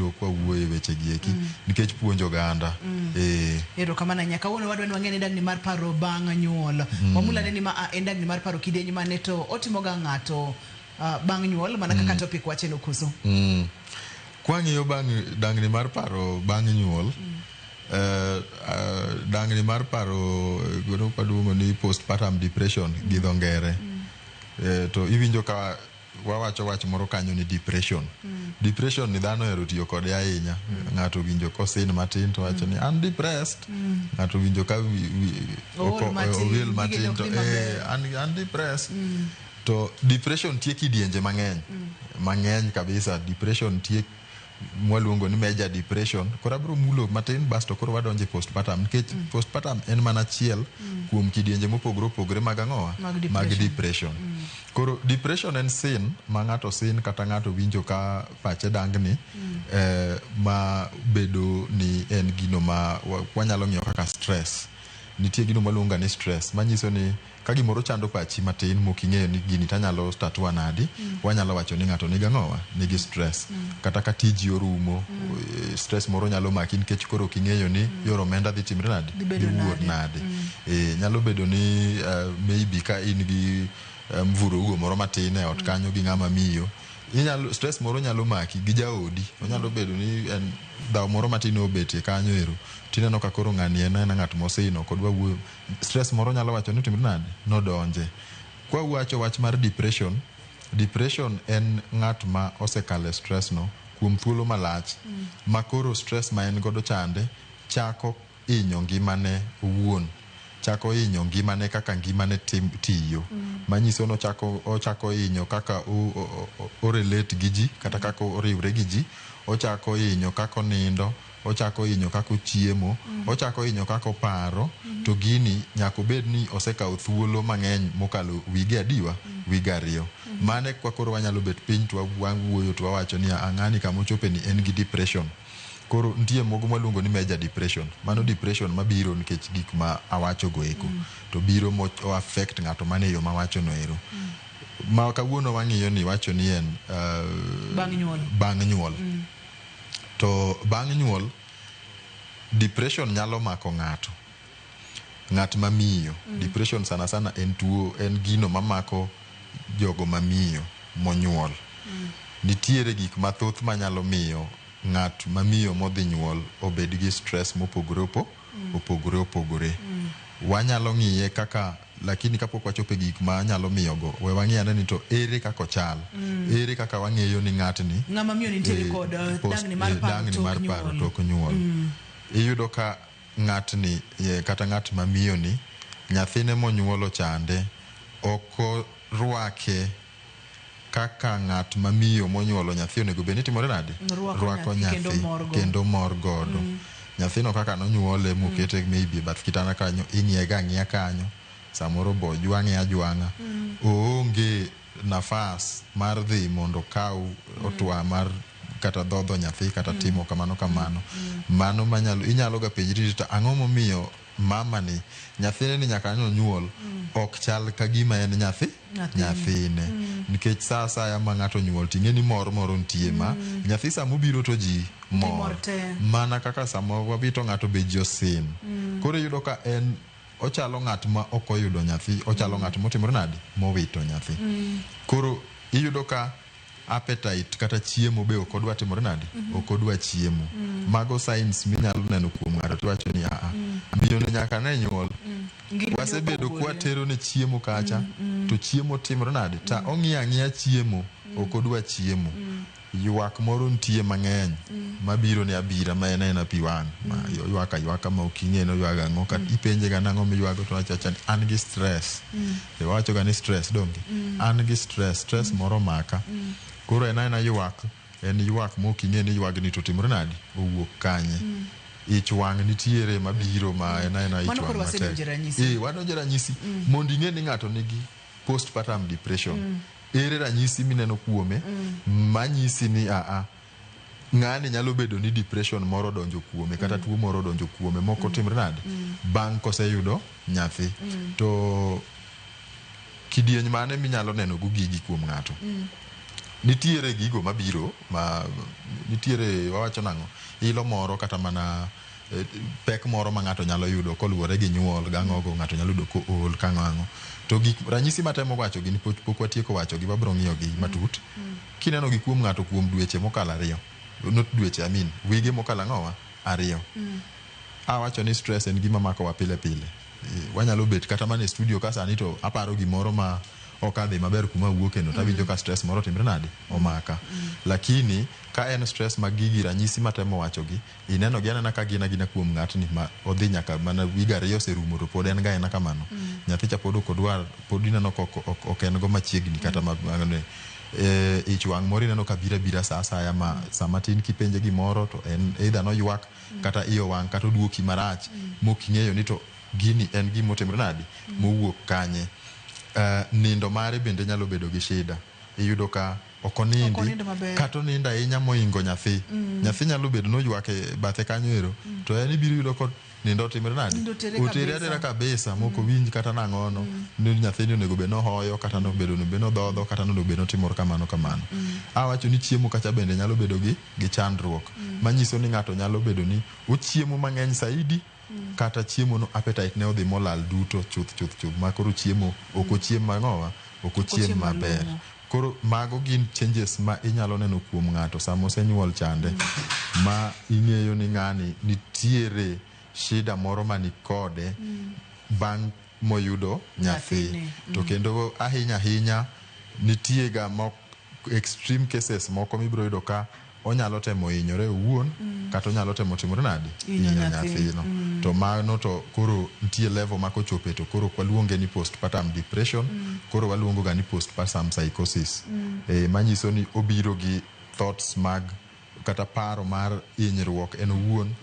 wabiro kwa wuoyo e weche gi eki nikech puonjo oganda. Erokamano ahinya. Kawuono wadwa ni wang'e ni dangni mar paro bang' nyuol. Wamulane ni ma a en dangni mar paro kidieny mane to otimoga ng'ato bang' nyuol mana kaka topic wache no koso. Kwang'iyo bang' dangni mar paro bang' nyuol, dangni mar paro gono kwaluongo ni postpartum depression gi dho ngere. To iwinjo ka wawacho wach moro kanyo ni depression. Depression ni dhano ohero tiyo kode ahinya. Ng'ato winjo kosin matin to wacho ni an depressed. Ng'ato winjo ka Ool matin, oil gige matin ok to dhi maber. an depressed. To depression nitie kidienje mang'eny. Mang'eny kabisa. Depression nitie mwaluongo ni major depression. Koro abiro mulo matin basto koro wadonjo e postpartum nikech postpartum en mana achiel kuom kidienje mopogore opogore mag ang'owa? Mag depression. Mag depression. Koro depression en sin ma ng'ato sin kata ng'ato winjo ka pache dangni ma bedo ni en gino ma wanyalo ng'iyo kaka stress. Nitie gino mwaluongo ni stress manyiso ni ka gimoro chando pachi matin mok ing'eyo ni gini tanyalo tatua nadi, wanyalo wacho ni ng'ato nigi ang'owa? Nigi stress. Kata ka tiji orumo, stress moro nyalo maki nikech koro ok ing'eyo ni yor omenda dhi timre nadi? Dhi bedo Dhi wuok nade? nade? Nyalo bedo ni maybe ka in gi mvurugo moro matin e ot kanyo gi ng'ama miyo, inyalo stress moro nyalo maki gi jaodi. Onyalo bedo ni en dhaw moro matin obetie kanyo ero, tineno ka koro ng'ani en aena ng'at mosino ok odwa wuoyo. Stress moro nyalo wacho ni otimre nade? Nodonje. Kwa wacho wach mar depression, depression en ng'at ma osekalo e stress no kuom thuolo malach ma koro stress ma en godo chande chako hinyo ngimane owuon, chako hinyo ngimane kaka ngimane tiyo. Manyiso ni ochako hinyo kaka o relate gi ji kata kaka oriwre gi ji, ochako hinyo kaka onindo, ochako hinyo kaka ochiemo, ochako hinyo kaka oparo, to gini nyaka obed ni osekawo thuolo mang'eny mokalo wige adiwa? Wige ariyo. Mano e kwa koro wanyalo bet piny to wawuoyo to wawacho ni ng'ani kama ochope ni en gi depression. Koro nitie moko mwaluongo ni major depression. Mano depression mabiro nikech gik ma awacho go eko. To biro mo affect ng'ato mana e yo mawacho no ero. Ma kawuono wang'iyo ni wacho ni en Bang' nyuol. Bang' nyuol. To bang' nyuol, depression nyalo mako ng'ato. Ng'at ma miyo. Depression sana sana en tuo, en gino mamako jogo mamiyo monyuol. Nitiere gik mathoth manyalo miyo ng'at mamiyo modhi nyuol obed gi stress mopogore opogore opogore. Wanyalo ng'iye kaka, lakini kapok wachopo e gik ma nyalo miyo go, we wang'i ane ni to ere kaka ochal. Ere kaka wang'eyo ni ng'atni Ng'ama miyo nitiere kod dangni mar paro dangni tok mar paro nyuol. tok nyuol. Iyudo ka ng'atni kata ng'at ma miyo ni nyathine monyuolo chande ok orwake kaka ng'at ma miyo monyuolo nyathi onego bed ni timore nade? Rwako nyathi kendo mor go. Kendo mor godo. Nyathino kaka nonyuole mokete maybe e bath kitanda kanyo, ing'iye ga ang'iya kanyo, samoro bo ojwang'e ajwang'a. Oonge nafas mar dhi mondo okaw otwa mar kata dhodho nyathi kata timo kamano kamano. Mano manyalo, inyalo ga penjri ni to ang'o momiyo mama ni nyathine ni nyaka nonyuol ok chal ka gima en nyathi nyathine. Nikech sa asaya ma ng'ato onyuol ting'e ni mor moro nitie ma nyathi samobiro to ji mor. Mor te. Mana kaka sama wawito ng'ato be ji osin. Koro iyudo ka en ochalo ng'at ma ok oyudo nyathi, ochalo ng'at motimore nade? Mowito nyathi. Koro iyudo ka appetite kata chiemo be ok odwa timore nade? Ok odwa chiemo. Mago signs minyalo neno kuom ng'ato tiwacho ni aa, miyo ni nyaka ne nyuol. Wasebedo kwatero ne chiemo kacha, to chiemo timore nade? Ta ong'iyo ang'iya chiemo, ok odwa chiemo. Ywak moro nitie mang'eny mabiro ne abira ma en aena pi wang' ma oywak aywaka ma ok ing'e ni oywago ang'o kata ipenje ga nang'o miywago to owacho awacha ni an gi stress. Iwacho ga ni stress donge? An gi stress, stress moro omaka. Koro en aena ywak, en ywak ma ok ing'e ni ywagni to otimore nade? Owuok kanye? Ich wang' nitiere mabiro ma en aena ich Mano koro wang' wasedonjo e matek. ranyisi. Wadonjo e ranyisi. Mondo ing'e ni ng'ato nigi postpartum depression. Ere ranyisi mineno kuome manyisi ni aa ng'ani nyalo bedo ni depression moro odonjo kuome kata tuo moro odonjo kuome moko timre nade bang' koseyudo nyathi. To kidieny mane minyalo neno go gigi kuom ng'ato? Nitiere gigo mabiro ma nitiere wawacho nang'o ilo moro kata mana pek moro ma ng'ato nyalo yudo koluwore gi nyuol gang'ogo ng'ato nyalo yudo kool kang'o ang'o. To gik ranyisi matemo wacho gi pok watieko wacho gi wabro ng'iyo gi matut. Kineno gi kuom ng'ato kuom dweche mokalo ariyo, not dweche I mean wige mokalo ang'owa ariyo. Awacho ni stress en gima makowa pile pile. Wanyalo bet kata mana e studio ka sani to aparo gimoro ma ok adhi maber kuma awuoke no tawinjo ka stress moro timre nade omaka. Lakini ka en stress mag gigi ranyisi matemo wacho gi ineno gi anena ka gin agina kuom ng'atni ma odhi nyaka mana wiga ariyo oserumo to pod en ga aena kamano. Nyathi cha pod ok odwar pod ineno ka ok en go machiegni kata ma ich wang' moro ineno ka biro abira sa asaya ma sama tin kipenje gimoro to en either noywak kata iye owang' kata oduoki marach mok ing'eyo ni to gini en gima otimre nade mowuok kanye. Nindo mare bende nyalo bedo gi shida. Iyudo ka ok onindi kata onindo ahinya mohingo nyathi. Nyathi nyalo bedo noywak e bathe kanyo ero to en ibiro yudo ko nindo otimre nade otere atera kabisa mok owinj kata nang'ono ni nyathini onego bed nohoyo kata nobedo bed nodhodho kata nonego bed notimo kamano kamano. Awacho ni chiemo kacha bende nyalo bedo gi chandruok manyiso ni ng'ato nyalo bedo ni ochiemo mang'eny saidi kata chiemo no appetite ne odhi molal duto chuth chuth chuth ma koro chiemo ok ochiem mang'owa ok ochiem maber. Koro mago gin changes ma inyalo neno kuom ng'ato sama osenyuol chande ma ing'eyo ni ng'ani nitiere shida moro mani kode bang' moyudo nyathi. To kendo ahinya ahinya nitie ga extreme cases moko mibiro yudo ka onyalo temo hinyore owuon kata onyalo temo timore nade hinyo nyathino. To mano to koro nitie level ma kochope to koro ok waluonge ni postpartum depression, koro waluongo ga ni postpartum psychosis. Manyiso ni obiro gi thoughts mag kata paro mar hinyruok en owuon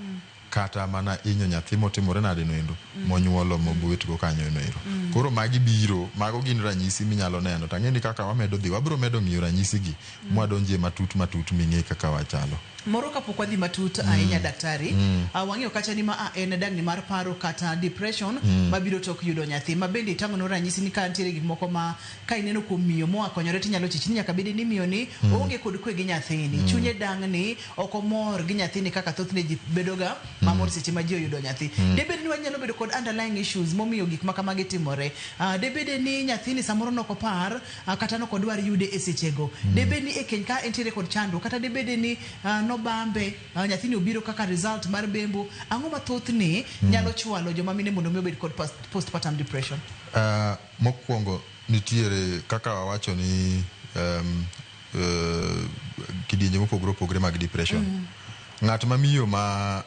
kata mana hinyo nyathi motimore nade no endo monyuolo mobet go kanyo no ero. Koro magi biro, mago gin ranyisi minyalo neno. To ang'e ni kaka wamedo dhi, wabiro medo ng'iyo ranyisi gi mwadonjie matut matut ming'e kaka wachalo. Moro kapok wadhi matut ahinya daktari, wang'eyo kacha ni ma en dangni mar paro kata depression mabiro tok yudo nyathi. Ma bende itang'ono ranyisi ni ka nitiere gik moko ma ka ineno kuom miyo moa konyore tinyalo chich ni nyaka bedi ni miyo ni oonge kod kwe gi nyathini. Chunye dangni, ok omor gi nyathini kaka thothne ji bedoga mamor seche ma ji oyudo nyathi. Debed ni wanyalo bedo kod underlying issues momiyo gik ma kamagi timore. Debede ni nyathini samoro nokopar kata nokodwar yude e sechego. Debed ni e keny ka entiere kod chandruok kata debede ni nobambe nyathini obiro kaka result mar bembo. Ang'o ma thothne nyalo chwalo joma mine mondo mi obed kod postpartum depression? Mokwongo nitiere kaka wawacho ni kidienje mopogore opogore mag depression. Ng'at ma miyo ma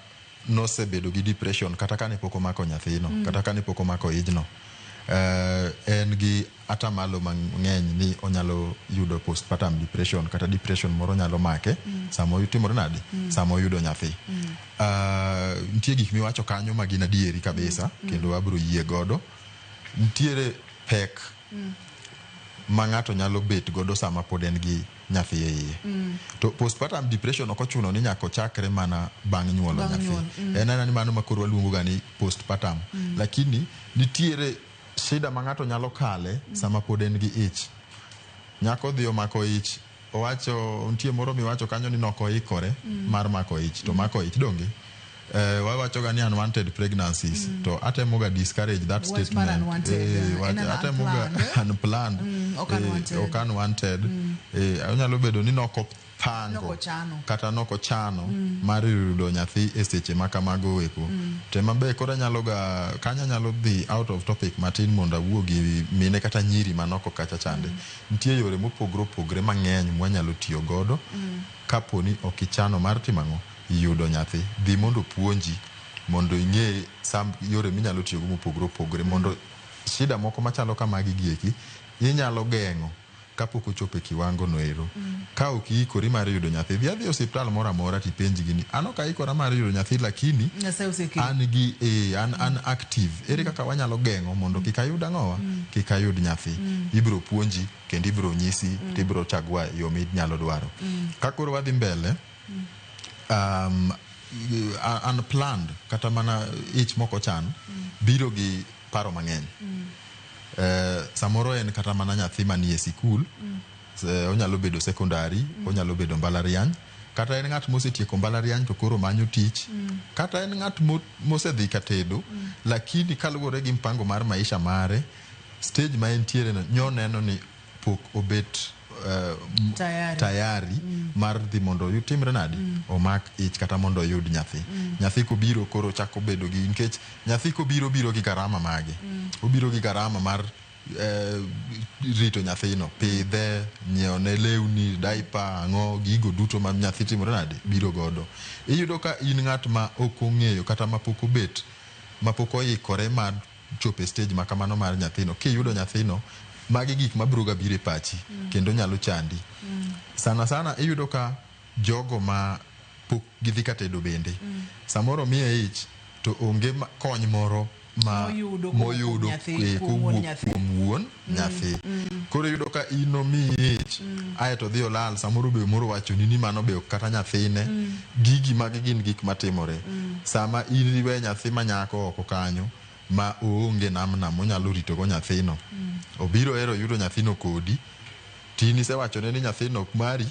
nosebedo gi depression kata kane pok omako nyathino, kata kane pok omako ijno, en gi atamalo mang'eny ni onyalo yudo postpartum depression kata depression moro nyalo make sama otimore nade sama oyudo nyathi. Nitie gik miwacho kanyo ma gin adieri kabisa kendo abiro yie godo. Nitiere pek ma ng'ato nyalo bet godo sama pod en gi nyathi e iye. To postpartum depression ok ochuno ni nyaka ochakre mana bang' nyuolo nyathi. En aena ni mano ma koro waluongo ga ni postpartum. Lakini nitiere shida ma ng'ato nyalo kale sama pod en gi ich. Nyako dhi omako ich, owacho nitie moro miwacho kanyo ni nokoikore mar mako ich to mako ich donge. Wawacho ga ni unwanted pregnancies to atemo ga discourage that Wach mar statement. Unwanted, en Atemo ga unplanned. unplanned. Ok unwanted. Ok unwanted. Onyalo bedo ni nokopango Nokochano. kata nokochano mar yudo nyathi e seche ma kamago eko. To ema be koro anyalo ga kanyo anyalo dhi out of topic matin mondo awuo gi mine kata nyiri manoko kacha chande. Nitie yore mopogore opogore mang'eny mwanyalo tiyo godo kapo ni ok ichano mar timo ang'o yudo nyathi. Dhi mondo opuonji mondo ing'e sam yore minyalo tiyogo mopogore opogore mondo shida moko machalo kamagi gieki inyalo geng'o kapok ochopo e kiwango no ero. Ka ok iikori mar yudo nyathi, dhi adhiya e osiptal moro amora tipenjgi ni an ok aikora mar yudo nyathi lakini Nyasaye osekelo. an gi an active. Ere kaka wanyalo geng'o mondo kik ayud ang'owa? Kik ayud nyathi. Ibiro puonji kendo ibiro nyisi tibiro chagua yo minyalo dwaro. Ka koro wadhi mbele, unplanned kata mana ich mokochan biro gi paro mang'eny. Samoro en kata mana nyathi manie sikul. Onyalo bedo secondary, onyalo bedo mbalariany, kata en ng'at mosetieko mbalariany to koro manyo tich, kata en ng'at mosedhi ka tedo, lakini kaluwore gi mpango mar maisha mare, stage ma entiere no nyoneno ni pok obet Tayari. tayari mar dhi mondo timre nadi, omak ich kata mondo oyud nyathi. Nyathi kobiro koro chako bedo gi, nikech nyathi kobiro biro gi garama mage, obiro gi garama mar rito nyathino, pidhe, nyiewone lewni, diaper, ang'o, gigo duto ma nyathi timore nade biro godo. Iyudo ka in ng'at ma ok ong'eyo kata ma pok obet, ma pok oikore mar chopo e stage ma kamano mar nyathino, kiyudo nyathino, magi gik mabiro ga biro e pachi kendo nyalo chandi. Sana sana iyudo ka jogo ma pok gidhi ka tedo bende, samoro miye ich to onge kony moro ma Moyudo kowuok kuom moyudo nyathi, kuom wuon kowuok nyathi. kuom wuon nyathi. Koro iyudo ka in omiyi ich, aeto dhi olal, samoro be moro wachoni ni mano be ok kata nyathine. Gigi magi gin gik matimore. Sama in iwe nyathi ma nyako oko kanyo ma oonge namna monyalo ritogo nyathino, obiro hero yudo nyathino kodi, tin isewachone ni nyathino ok mari,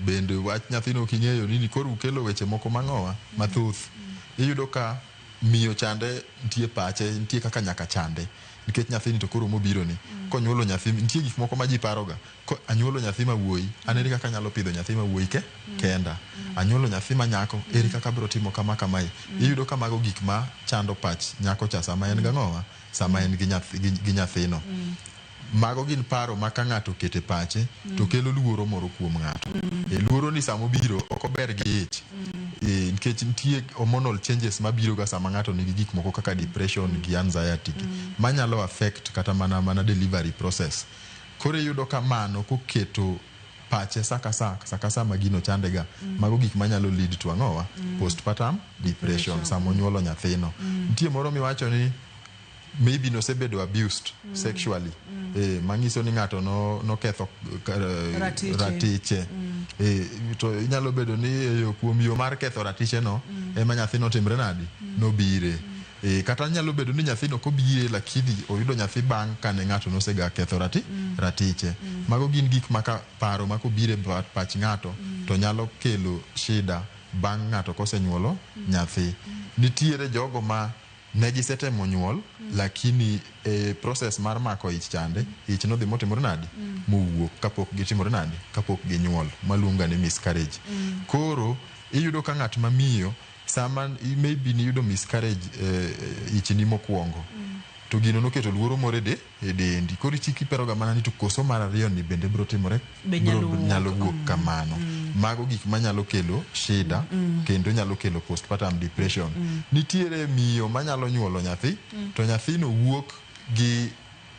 bende wach nyathino ok ing'eyo nini, koro ukelo weche moko mang'owa mathoth. Iyudo ka miyo chande nitie pache, nitie kaka nyaka chande, nikech nyathini to koro mobiro ni konyuolo nyathi, nitie gik moko ma ji paroga. Ko anyuolo nyathi ma wuoyi, an ere kaka anyalo pidho nyathi ma wuoyi ke kenda, anyuolo nyathi ma nyako, ere kaka abiro timo kama kamae. Iyudo ka mago gik ma chando pach nyako cha sama en gang'owa, sama en gi nyathi, gi nyathino. Mago gin paro ma ka ng'ato okete pache to kelo luoro moro kuom ng'ato. Luoro ni sama obiro ok ober gi ich, nikech nitie hormonal changes mabiro ga sama ng'ato nigi gik moko kaka depression gi anxiety gi, manyalo affect kata mana delivery process. Koro iyudo ka mano koketo pache sa ka sa, sa ka sa ma gino chande ga, mago gik manyalo lead to ang'owa, postpartum depression sama onyuolo nyathino. Nitie moro miwacho ni maybe nosebedo abused sexually, manyiso ni ng'ato noketho Ratiche. Ratiche. To inyalo bedo ni e yo kuom yo mar ketho ratiche no ema nyathino timre nadi, nobire. Kata nyalo bedo ni nyathino kobire, lakini oyudo nyathi bang' kane ng'ato nosega ketho ratiche. Mago gin gik maka paro ma kobiro e pach ng'ato to nyalo kelo shida bang' ng'ato kosenyuolo nyathi. Nitiere jogo ma ne gisetemo nyuol, lakini e process mar mako ich chande, ich nodhi motimore nadi, mowuok kapok gitimore nadi, kapok ginyuol, maluonga ni miscarriage. Koro iyudo ka ng'at ma miyo sama maybe niyudo miscarriage, ichni mokwongo, to gino noketo luoro moro e dendi, koro ichiki iperoga mana ni to koso mar ariyo ni bende biro timore. Be nyalo biro wuok. Nyalo wuok kamano. Mago gik manyalo kelo shida kendo nyalo kelo postpartum depression. Nitiere miyo manyalo nyuolo nyathi to nyathino wuok gi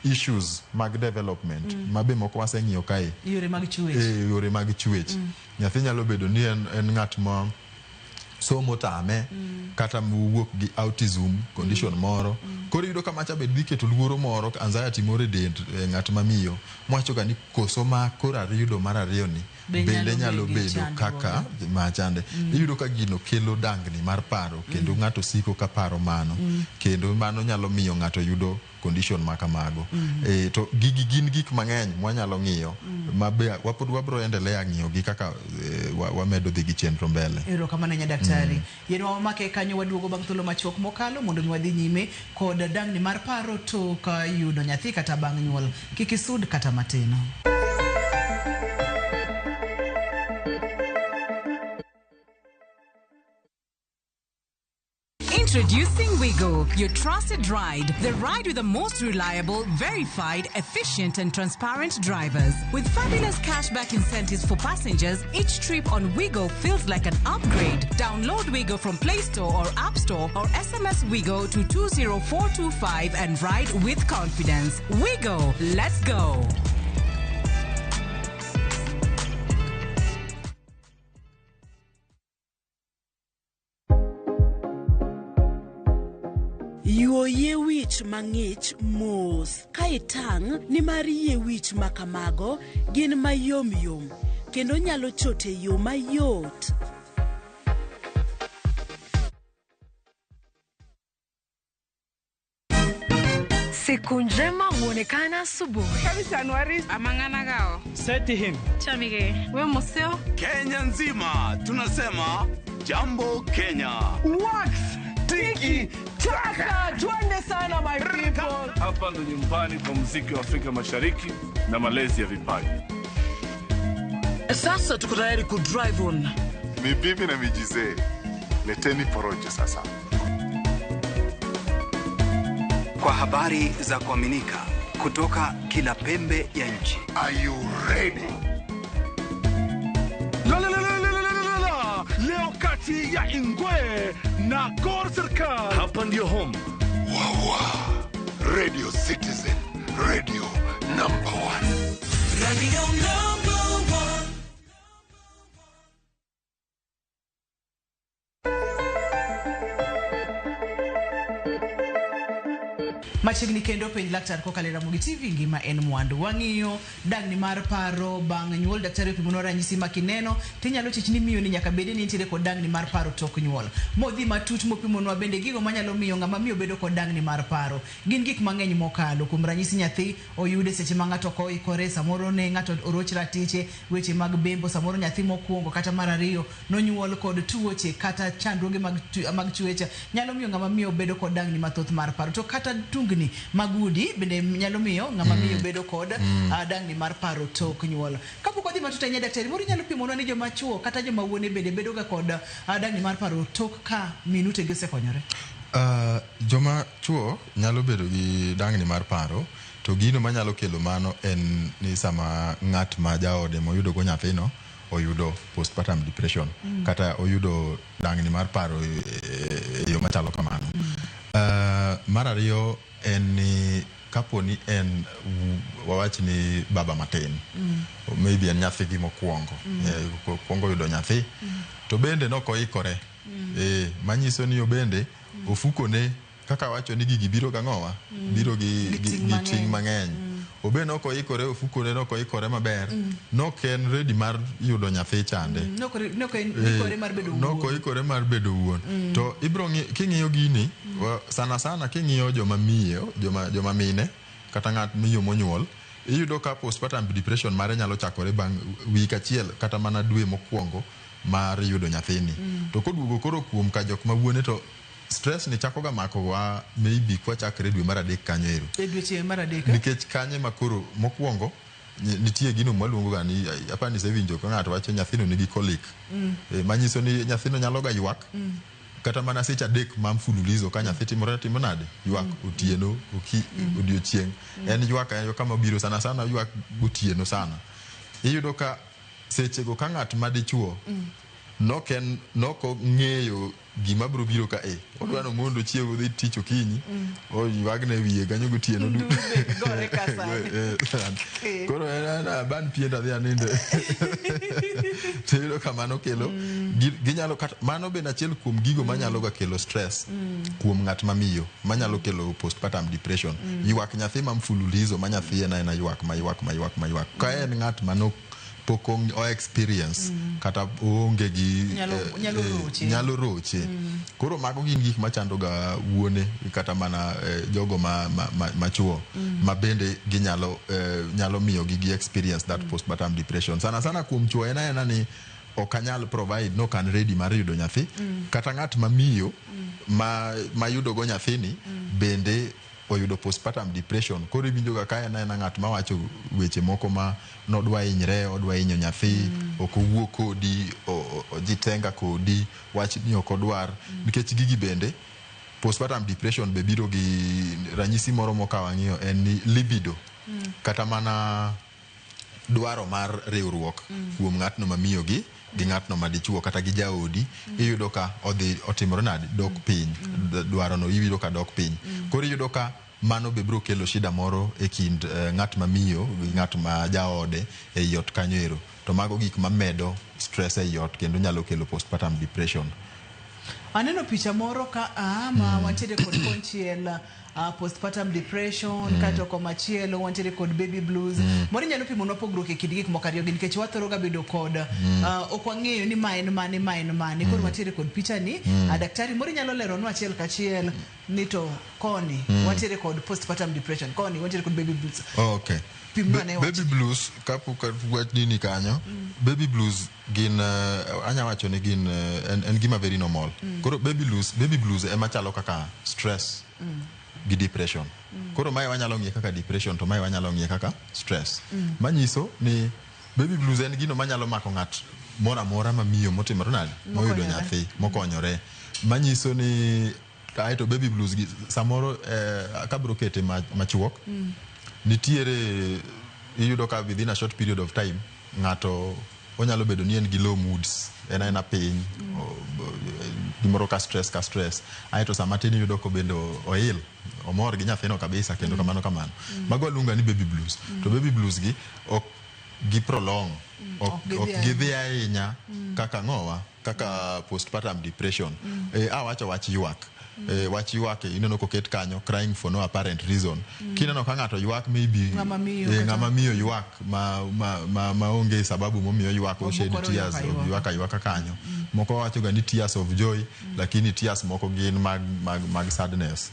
issues mag development ma be moko waseng'iyo kae. Yore mag chwech. E yore mag chwech. Nyathi nyalo bedo ni en ng'at ma somo tame, kata mowuok gi autism condition moro. Koro iyudo ka macha be dhi keto luoro moro, anxiety moro e dend ng'at ma miyo, mwacho ga ni koso ma koro ayudo mar ariyo ni Be bende nyalo nyalo bedo gi bedo chandruok. Kaka machande. Iyudo ka gino kelo dangni mar paro kendo ng'ato siko ka paro mano, kendo mano nyalo miyo ng'ato yudo condition ma kamago. To gigi gin gik mang'eny mwanyalo ng'iyo ma be wapod wabro endelea ng'iyo gi kaka wamedo dhi gi chenro mbele. Erokamano nya daktari. Yienwa wamake kanyo, waduogo bang' thuolo machuok mokalo mondo mi wadhi nyime kod dangni mar paro tok yudo nyathi kata bang' nyuol. Kik isud kata matin. Introducing Wigo, your trusted ride. The ride with the most reliable, verified, efficient, and transparent drivers. With fabulous cashback incentives for passengers, each trip on Wigo feels like an upgrade. Download Wigo from Play Store or App Store or SMS Wigo to 20425 and ride with confidence. Wigo, let's go. Yuo yie wich mang'ich mos ka itang' nimar yie wich ma kamago gin mayomyom kendo nyalo chot e yo mayot. Siku njema huonekana asubuhi. Kenya nzima tunasema jambo Kenya. Wax tiki taka, twende sana my people. Hapa ndo nyumbani kwa muziki wa Afrika Mashariki na malezi ya vipaji. Sasa tuko tayari ku drive on. Ni bibi na mijizee, leteni porojo sasa. Kwa habari za kuaminika kutoka kila pembe ya nchi. Are you ready? La, la, la, la, la, la, la, la. Leo kati ya Ingwe na Gor Serikal. Hapa ndio home. Wawa, Radio Citizen, radio number one. Radio number one. Machiegni kendo penj laktar kokalo e Ramogi TV ngima en mwandu. Wang'iyo dangni mar paro bang' nyuol. Daktari opimonwa ranyisi ma kineno tinyalo chich ni miyo ni nyaka bede ni nitiere kod dangni mar paro tok nyuol. Modhi matut mopimonwa bende gigo manyalo miyo ng'ama miyo bedo kod dangni mar paro. Gin gik mang'eny mokalo. Kuom ranyisi nyathi oyude seche ma ng'ato ok oikore, samoro ne ng'ato oroch ratiche, weche mag bembo, samoro nyathi mokwongo kata mar ariyo nonyuol kod tuoche kata chandruoge mag chwecha nyalo miyo ng'ama miyo bedo kod dangni mathoth mar paro. To kata tungni mag udi bende nyalo miyo ng'ama miyo bedo kod dangni mar paro tok nyuol. Kapok wadhi matut ahinya daktari, moro inyalo pimonwa ni joma chuo kata joma wuone bende bedo ga kod dangni mar paro tok ka minutegi osekonyore? Joma chuo nyalo bedo gi dangni mar paro, to gino manyalo kelo mano en ni sama ng'at ma jaode moyudo go nyathino oyudo postpartum depression kata oyudo dangni mar paro e yo machalo kamano. Mar ariyo en ni kapo ni en wawach ni baba matin, maybe en nyathigi mokwongo, kwongo yudo nyathi, to bende nokoikore, manyiso ni obende ofukone kaka wacho ni gigi biro gang'owa, biro gi ting' mang'eny. Obe nokoikore, ofukone nokoikore maber, nok en ready mar yudo nyathi chande. Nokoikore mar bedo wuon. To ibro king'iyo gini, sana sana king'iyo joma miyo, joma mine, kata ng'at miyo monyuol, iyudo ka postpartum depression mare nyalo chakore bang' wik achiel kata mana dwe mokwongo mar yudo nyathini. To koduogo koro kuom ka jok ma wuone to stress ni chako ga mako wa maybe kwa chakre dwe mar adek kanyo ero. E dweche mar adek. Nikech kanye makoro mokwongo nitie gino mwaluongo ga ni apani isewinjo ka ng'ato wacho nyathino nigi colic. Manyiso ni nyathino nyalo ga ywak. Kata mana seche adek ma mfululizo ka nyathi timore timo nade? Ywak otieno, odiochieng'. En ywak kama biro sana sana ywak gotieno sana. Iyudo ka sechego ka ng'at madichuo nok ong'eyo gima biro biro ka odwa no mondo chiew odhi tich okinyi, oywagne wiye kanyo gotieno duto. Gore ka sani. Koro en ban pienda dhi aninde. To iyudo ka mano kelo ginyalo kata mano bende achiel kuom gigo manyalo ga kelo stress kuom ng'at mamiyo manyalo kelo postpartum depression. Ywak nyathi ma mfululizo ma nyathi en aena ywak ma ywak ma ywak ma ywak. Ka en ng'at mano pok o experience kata oonge gi nyalo roche. Koro mago gin gik machando ga wuone kata mana jogo ma chuo ma bende ginyalo nyalo miyo gi experience that postpartum depression. Sana sana kuom chuo en aena ni ok anyal provide, no kan ready mar yudo nyathi. Kata ng'at ma miyo ma yudo go nyathini bende oyudo postpartum depression. Koro iwinjo ga ka en aena ng'at mawacho weche moko ma nodwa hinyre, odwa hinyo nyathi, ok owuo kodi, ojitenga kodi, wach ni ok odwar. Nikech gigi bende postpartum depression be biro gi ranyisi moro moka wang'iyo en ni libido. Kata mana dwaro mar riwruok kuom ng'atno mamiyo gi ng'atno madichuo kata gi jaodi, iyudo ka odhi otimore nade, dok piny. Dwaro no iyudo ka dok piny. Koro iyudo ka mano be biro kelo shida moro e kind ng'at mamiyo gi ng'at ma jaode e ot kanyo ero. To mago gik mamedo stress e ot kendo nyalo kelo postpartum depression. Aneno picha moro ka ma wantiere kod konchiel Postpartum depression, kato komachielo wantiere kod baby blues. Moro inyalo pimonwa pogruok e kind gik moko ariyo gi, nikech wathoro ga bedo kod ok wang'eyo ni ma en mane, ma en mane. Koro wantiere kod picha ni. Daktari moro inyalo leronwa achiel kachiel ni to koni wantiere kod postpartum depression, koni wantiere kod baby blues. Okay. Pimnwa ne Baby blues, kapok wach nini kanyo, baby blues gin anya wacho ni gin en gima very normal. Koro baby blues ema chalo kaka stress gi depression. Koro mae wanyalo ng'iye kaka depression, to mae wanyalo ng'iye kaka stress. Manyiso ni baby blues en gino manyalo mako ng'at moro amora mamiyo motimore nade, moyudo Mokonyore. nyathi, mokonyore. Manyiso ni aeto baby blues gi samoro kabro kete machuok, nitiere iyudo ka within a short period of time ng'ato onyalo bedo ni en gi low moods, en aena piny, gimoro ka stress, aeto sama tin iyudo kobendo oil, omor gi nyathino kabisa kendo kamano kamano. Mago waluongo ni baby blues. To baby blues gi ok gi prolong, ok Ok gidhi ok gidhi ahinya kaka ng'owa kaka postpartum depression. Awacho wach ywak. Wach ywak ineno koket kanyo, crying for no apparent reason. Kineno ka ng'ato ywak, maybe Ng'ama miyo ng'ama miyo ywak ma onge sababu momiyo ywak, oshed Mokoro tears, ywak aywaka. ywak aywaka kanyo. Moko wacho ga ni tears of joy, lakini tears moko gin mag sadness.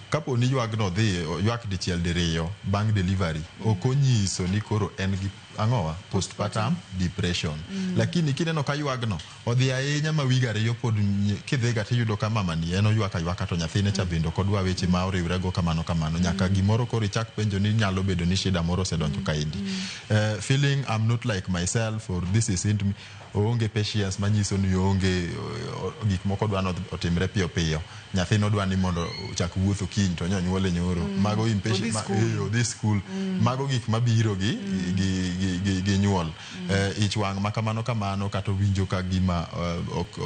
Kapo ni ywagno dhi ywak dichiel diriyo bang' delivery, ok onyiso ni koro en gi ang'owa postpartum depression. Lakini kineno ka ywagno odhi ahinya ma wig 2 pod kidhiga tiyudo ka mamani en oywak aywaka, to nyathine cha bende ok odwa weche ma oriwrego kamano kamano, nyaka gimoro koro ichak penjo ni nyalo bedo ni shida moro osedonjo kaendi. Feeling I'm not like myself or this isn't me, oonge patience, manyiso ni oonge gik moko dwa ni otimre piyo piyo. Nyathino dwa ni mondo ochak wuotho kiny to nyonyuole nyoro. Mago impatient Odhi school. Odhi school. Mago gik mabiro gi nyuol. Ich wang' ma kamano kamano, kata owinjo ka gima ok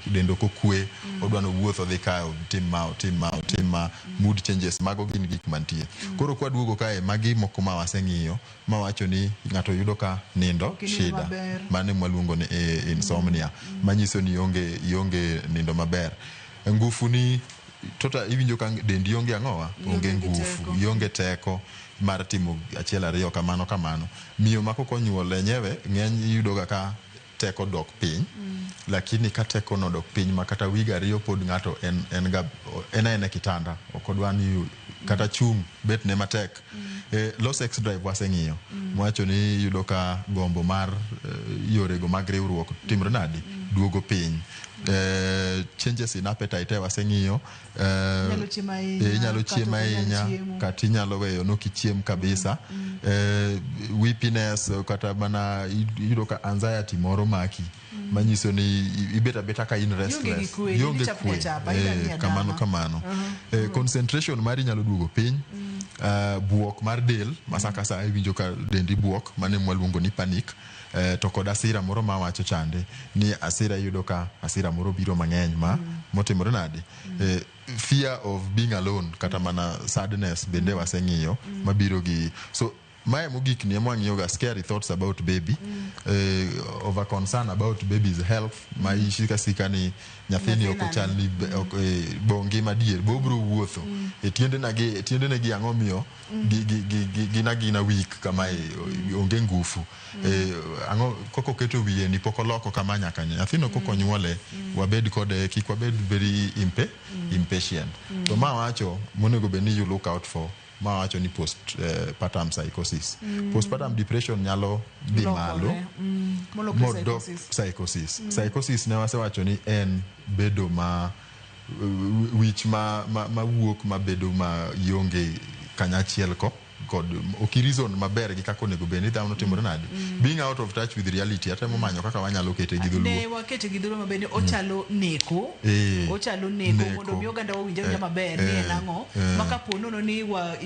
dende ok okwe, odwa ni owuoth odhi kae, otim ma, otim ma, otim ma. Mood changes, mago gin gik mantie. Koro kwaduogo kae, magi moko ma waseng'iyo mawacho ni ng'ato yudo ka nindo Ok inind shida. maber. Mano ema waluongo ni insomnia, manyiso ni ionge nindo maber. Ngufu ni tota iwinjo ka dendi onge ang'owa, onge Ionge gi ngufu, teko. ionge teko mar timo achiel ariyo kamano kamano. Miyo ma kok onyuol enyewe ng'eny iyudo ga ka teko dok piny, lakini ka teko no dok piny ma kata wig 2 pod ng'ato en ga en aena e kitanda, ok odwa ni kata chung' bet ne matek. Low sex drive waseng'iyo, mwacho ni iyudo ka gombo mar yorego mag riwruok timre nade, duogo piny. Changes in appetite waseng'iyo. Inyalo chiemo ahinya, inyalo kata chiemo ok inyal ahinya, chiemo. Kata inyalo weyo nok ichiem kabisa. Weepiness, kata mana iyudo ka anxiety moro maki, manyiso ni ibet abeta ka in Ionge gi restless. kwe, Ionge ichapni kwe. achapa, idani adama. Kamano kamano. Concentration mari nyalo duogo piny. Buok mar del ma sa ka sa iwinjo ka dendi buok, mano ema waluongo ni panic. To kod asira moro mawacho chande ni asira, iyudo ka asira moro biro mang'eny ma motimore nade. Fear of being alone, kata mana sadness bende waseng'iyo mabiro gi. So mae mogik ni ema wang'iyo ga scary thoughts about baby, over concern about baby's health, ma isika sika ni nyathini ok Nyathina ochal ni ok, bo ngima dier bo obro wuotho e tiendena gi tiendene gi ang'o miyo gi gin agina weak kamae, onge ngufu. Ang'o koko oketo wiye ni pok oloko kama nyaka nyathino kok onyuole. Wabed kode, kik wabed very impatient. To ma wacho monego bed ni you look out for, ma wacho ni post partum psychosis. Postpartum depression nyalo dhi malo Lokore. Molokre modok psychosis. Psychosis. Psychosis ne wasewacho ni en bedo ma wich ma wuok ma bedo ma ionge kanyachiel ko kod ok reason maber gi kaka onego bed ni dhano timore nade, being out of touch with reality. Atemo manyo kaka wanyalo kete gi Ne dholuo. wakete gi dholuo maber ni ochalo neko. Ochalo neko Neko. mondo mi oganda owinj awinja maber ni en ang'o ma kapo nono ni wa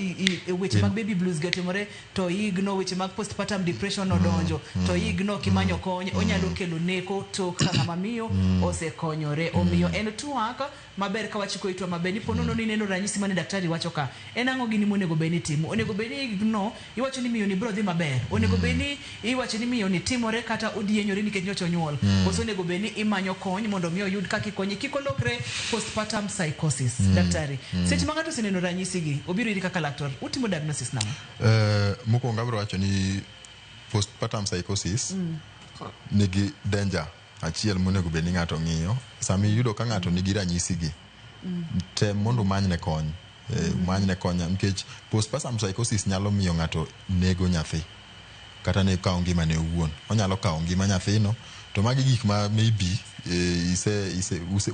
weche mag baby blues gi otimore to igno weche mag postpartum depression odonjo to igno kimanyo kony onyalo kelo neko tok ka ng'ama miyo osekonyore. Omiyo en twak maber ka wachiko itwa maber ni po nono ni neno ranyisi mane daktari wacho ka en ang'o gini monego bed ni timo onego bed. bed ni no iwacho ni miyo ni biro dhi maber, onego bed ni iwacho ni miyo ni timore kata odienyore nikech nyocha onyuol, koso onego bed ni imanyo kony mondo mi oyud kaka ikonye kik olokre postpartum psychosis. Daktari, seche ma ng'ato oseneno ranyisi gi, obiro iri kaka laktar, utimo diagnosis nang'o? Mokwongo abiro wacho ni postpartum psychosis nigi danger achiel monego bed ni ng'ato ng'iyo. Sama iyudo ka ng'ato nigi ranyisi gi, tem mondo umanyne kony. Umanyne kony nikech postpartum psychosis nyalo miyo ng'ato nego nyathi kata ne kawo ngimane owuon. Onyalo kawo ngima nyathino, to magi gik ma maybe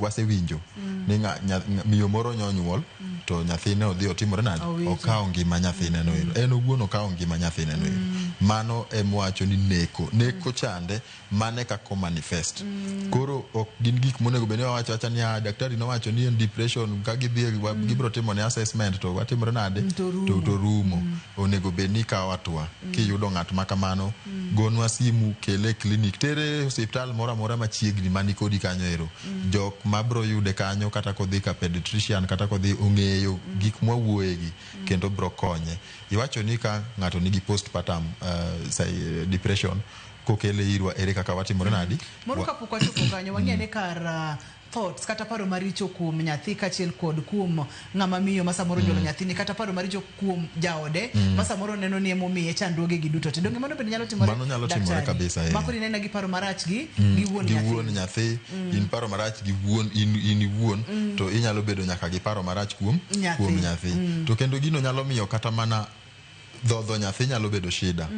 wasewinjo ni miyo moro nyonyuol to nyathine odhi otimore nade, okawo ngima nyathine no ero, en owuon okawo ngima nyathine no ero. Mano emwacho ni neko chande mane kaka manifest. Koro ok gin gik monego bed ni wawacho awacha ni ah, daktari nowacho ni en depression, ka gidhi gibiro timo ne assessment to watimore nade to rumo. Onego bed ni ikawo hatua. Kiyudo ng'at ma kamano, gonwa simu, kele e clinic, tere e osiptal moro amora machiegni mani kodi kanyo ero. Jok mabro yude kanyo, kata kodhi ka pediatrician, kata kodhi ong'eyo gik mwawuoye gi kendo bro konye. Iwacho ni ka ng'ato nigi postpartum depression kokele irwa, ere kaka watimore nadi? Moro kapok wachopo kanyo, wang'e ni kar thoughts kata paro maricho kuom nyathi kaachiel kod kuom ng'ama miyo ma samoro onyuolo nyathini, kata paro maricho kuom jaode ma samoro neno ni emomiye chandruoge gi duto te, donge mano bende nyalo timore? Mano nyalo timore daktari? Kabisa, eh. Ma koro inena gi paro marach gi gi wuon gi nyathi. Wuon nyathi, in paro marach gi wuon in iwuon, to inyalo bedo nyaka gi paro marach kuom Nyathi. Kuom nyathi. To kendo gino nyalo miyo kata mana dhodho nyathi nyalo bedo shida.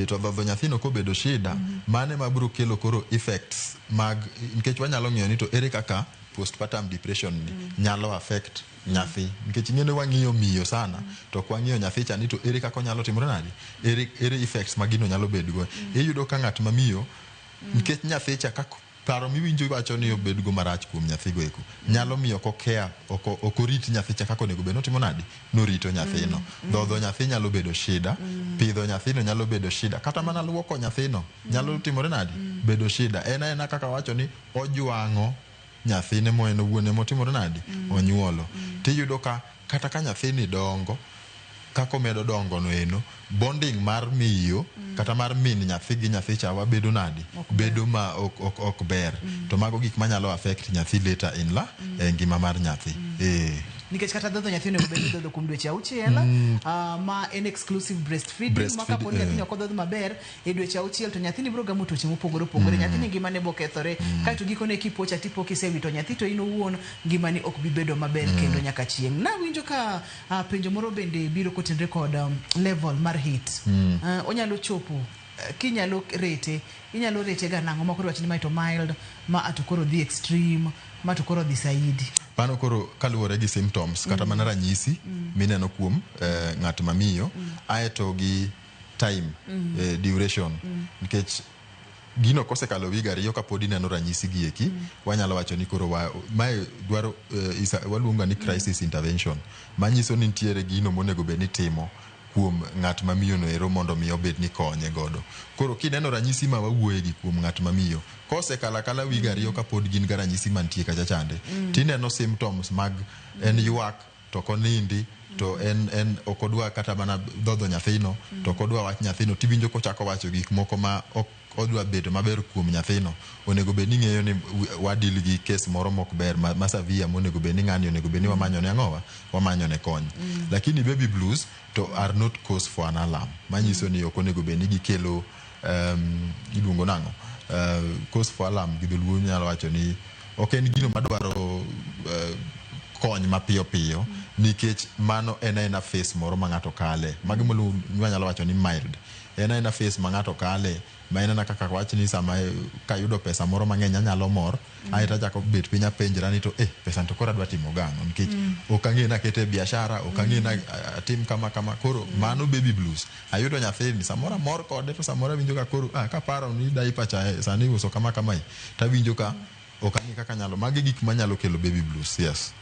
To dhodho nyathino kobedo shida, mane mabiro kelo koro effects mag, nikech wanyalo ng'iyo ni to ere kaka postpartum depression ni nyalo affect nyathi, nikech ing'e ni wang'iyo miyo sana to ok wang'iyo nyathi cha ni to ere kaka onyalo timore nade, ere effects ma gino nyalo bedgo. Iyudo ka ng'at ma miyo, nikech nyathi cha kaka paro miwinjo iwacho ni obedgo marach kuom nyathigo eko, nyalo miyo ok okea, ok orit nyathi cha kaka onego bed notimo nade, norito nyathino. Dhodho nyathi nyalo bedo shida, pidho nyathino nyalo bedo shida, kata mana luoko nyathino nyalo timore nade, bedo shida. En aena kaka wacho ni ojwang'o nyathine mo en owuon emotimore nade, onyuolo. Tiyudo ka kata ka nyathini dongo, kaka omedo dongo no eno, bonding mar miyo kata mar min nyathi gi nyathi cha wabedo nade, bedo ma ok ber. To mago gik manyalo affect nyathi later in la e ngima mar nyathi. Nikech kata dhodho nyathi onego bed ni idhodho kuom dweche 6, ma en exclusive breastfeeding, ma Breastfeed, kapo ni nyathini ok odhodh maber e dweche 6 to nyathini biro gamo tuoche mopogore opogore, nyathini ngimane bo kethore, kaeto gikone kipocha tipo kisewito nyathi to in owuon ngimani ok bi bedo maber kendo nyaka chieng'. Nawinjo ka penjo moro bende biro kotenre kod level mar heat. Onyalo chopo kinyalo rete, inyalo rete ga nang'o ma koro wach ni mae to mild, ma to koro dhi extreme, ma to koro dhi saidi? Mano koro kaluwore gi symptoms kata mana ranyisi mineno kuom ng'at ma miyo, aeto gi time, duration, nikech gino kosekalo wig 2 kapod ineno ranyisi gi eki, wanyalo wacho ni koro mae dwaro waluongo ni crisis intervention, manyiso ni nitiere gino monego bed ni timo kuom ng'at ma miyo no ero mondo mi obed ni konye godo. Koro kineno ranyisi ma wawuoye gi kuom ng'at ma miyo kosekalo akala wig 2 kapod gin ga ranyisi mantie kacha chande, tineno symptoms mag en ywak to ok onindi, to en ok odwa kata mana dhodho nyathino, to ok odwa wach nyathino, tiwinjo kochako wacho gik moko ma ok odwa bedo maber kuom nyathino. Onego bed ni ng'eyo ni wadil gi kes moro mok ber ma severe, monego bed ni ng'ani onego bed ni wamanyo ne ang'owa, wamanyo ne kony. Lakini baby blues to are not cause for an alarm, manyiso ni ok onego bed ni gikelo iluongo nang'o, cause for alarm gi dholuo nyalo wacho ni ok en gino madwaro kony mapiyo piyo, nikech mano en aena phase moro ma ng'ato kale. Magi wanyalo wacho ni mild, en aena phase ma ng'ato kale, ma en aena kaka wach ni sama kayudo pesa moro mang'eny anyalo mor, aeto achako bet piny apenjra ni to pesa to koro adwa timo gang'o, nikech ok ang'e ni akete e biashara, ok ang'e ni atim kama kama. Koro mano baby blues. Ayudo nyathini, samoro amor kode, to samoro awinjo ka koro kaparo ni diaper cha sani iuso kama kamae, tawinjo ka ok ang'e kaka anyalo. Magi gik manyalo kelo baby blues, yes.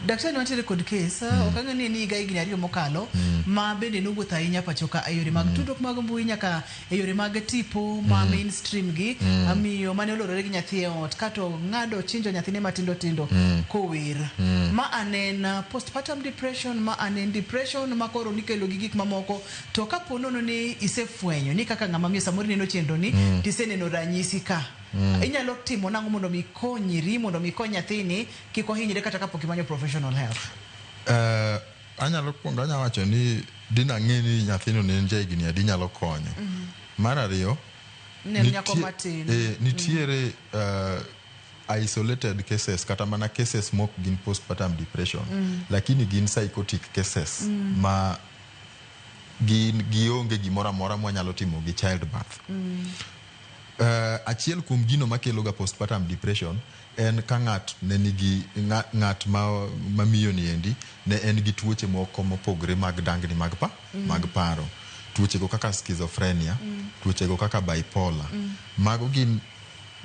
Daktari, wantiere kod kes, ok ang'e ni en higa 2 mokalo, ma bende nowuotho ahinya pacho ka e yore mag tudruok mag mbui nyaka e yore mag tipo ma mainstream gi, miyo mane olorore gi nyathi e ot kato ng'ado chinjo nyathine matindo tindo kower. Ma anen postpartum depression, ma anen depression ma koro nikelo gi gik mamoko. To kapo nono ni isefwenyo ni kaka ng'ama miyo samoro ineno chenro ni, tiseneno ranyisi ka, inyalo timo nang'o mondo mi konyri, mondo mi kony nyathini kik ohinyre kata kapok imanyo professional help? Anyalo kuongo anyalo wacho ni dina ng'e ni nyathino ne en jahigni adi nyalo konyo. Mar ariyo, Ne en nyako matin. Nitiere isolated cases kata mana cases mok gin postpartum depression, lakini gin psychotic cases ma gin gionge gimoro amora mwanyalo timo gi childbirth. Achiel kuom gino makelo ga postpartum depression en ka ng'at ne nigi ng'at ma miyo ni endi ne en gi tuoche moko mopogre mag dangni mag pa mag paro, tuoche go kaka schizophrenia, tuoche go kaka bipolar. Mago gin